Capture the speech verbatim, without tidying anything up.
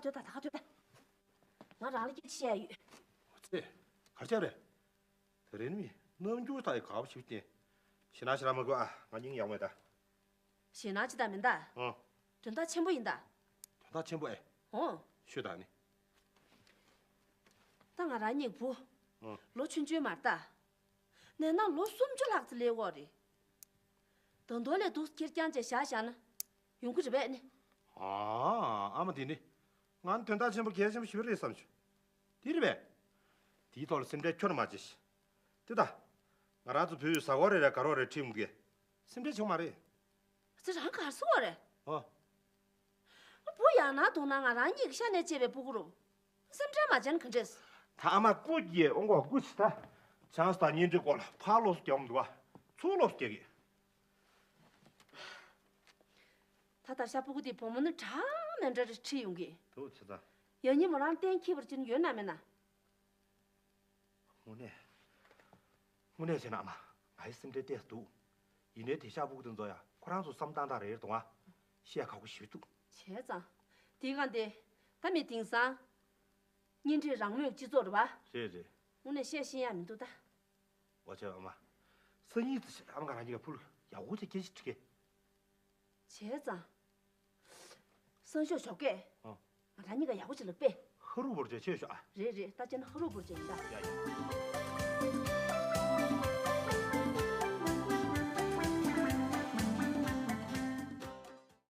ལྟོས་དང་། ད་ག་ལྟོས་དང་། ང་རང་ལ་སྐད་ཆ་བཤད་ཡ་ཡོད། ཨོ་ཙི། ག་རེ་བྱས་རེད། དེ་རིང་ནི་རྣམ་འགྱུར་ད་ཡི་ག་བ་ཞིག་བསྟན། ཞེད་སྣང་ཞེ་དྲག་མ་དགོས་ཨ། ང་སྙིང་ཡག་མེད་ད། ཞེད་སྣང་ཅི་ད་མིན་ད། ཨང་། དོན་དག་ཆེན་པོ་ཡིན་ད། དོན་དག་ཆེན་པོ་ཨེ། ཨོ། ཤོད་ད་ནི། ད་ང་རང་གཉིས་བུ། ཨང་། ལོ་ཆུང་ཆུང་མ་རེད་ད། ནས་ན་ལོ་སུམ་ཅུ་ལྷག་ཙམ་སླེབས་ཡོད་རེད། ད་དུང་ལས་སྡུག་ཁེར་རྐྱང་བྱས་བཞག་བཞག་ན་ཡོང་གི་རེད་པས་ནི། ཨ། ཨ་མ་དེ་ནི། ང་ནི་དོན་དག་ཆེན་པོ་གལ་ཆེན་པོ་ཞིག་རེད་བསམ་བྱུང་། དེ་རེད་པས། དེའི་ཐོག་ལ་སེམས་ཁྲལ་ཁྱོན་ནས་མ་བྱེད་ཤིག། དེ་ད། ང་རང་ཚོ་བུ་ཡི་གཟའ་འཁོར་རེ་རེ་དགའ་རོགས་རེ་ཁྲིད་ཡོང་གི། སེམས་ཁྲལ་བྱུང་མ་རེད། ཙི་རང་གར་སོང་བ་རེད། ཨོ། བུ་ཡང་ན་དུང་ན་ང་རང་གཉིས་ཀྱི་ཤ་ནས་སྐྱེས་པའི་སྤུ་གུ་རུ། སེམས་ཁྲལ་མ་བྱས་ན་ག་འདྲས། ད་ཨ་མ་སྤུ་གུ་ཡི་ཨོང་གོ་སྐུ་ཆི་ད། ཆང་ས་དང་གཉེན་སྒྲིག་སྐོར་ལ་ཕར་ལོགས་སུ་རྒྱག་མི་འདུག་བ། ཚུར་ལོགས་སུ་རྒྱག་གི། ད་ད་ཤ་སྤུ་གུ་དེ་བུ་མོ་ནི་གྲངས་མེད་འདྲ་རེ་ཁྲིད་ཡོང་གི། དུ་ཆི་ད། ཡང་སྙིང་མོ་རང་གཏན་འཁེལ་བར་གྱུར་ཡོད་ན་མེད་ན། དངོས་གནས། དངོས་གནས་བྱས་ན་ཨ་མ། ང་ཡི་སེམས་ཁྲལ་ཏོག་ཙམ་འདུག། ཡིན་ནའི་དེ་ཤ་སྤུ་གུ་དེ་ཚོ་ཡ་ཁོ་རང་ཚོ་བསམ་སྟངས་དང་རེད་འདུག་ཨ། བཤད་ཁག་པོ་ཞིག་འདུག། བྱས་ཙང་། དེའི་སྒང་དེ། ད་མི་དེང་སང་། གཉེན་སྒྲིག་རང་མོས་སྤྱི་ཚོགས་རེད་པ། རེད་རེད། དངོས་གནས་བཤད་ཤེས་ཡ་མི་འདུག་ད། འོ་བྱས་ཨ་མ། སང་ཉིན་ཙམ་ཨ་མ་ང་རང་གཉིས་ཀ་ཕུལ་ཡག་པོ་ཅིག་སྐད་ཆ་དྲི་གི། བྱས་ཙང་། སང་ཞོགས་ཞོགས་ཀས། ཨ། ང་རང་གཉིས་ཀ་ཡག་པོ་ཅིག་ལ་དཔེ། ཧ་རུ་བོར་བྱས་ཆེ་ཤོག་ཨ། རེད་རེད། ད་བྱས་ན་ཧ་རུ་བོར་བྱས་ཡིན་ད། ཡ་ཡ།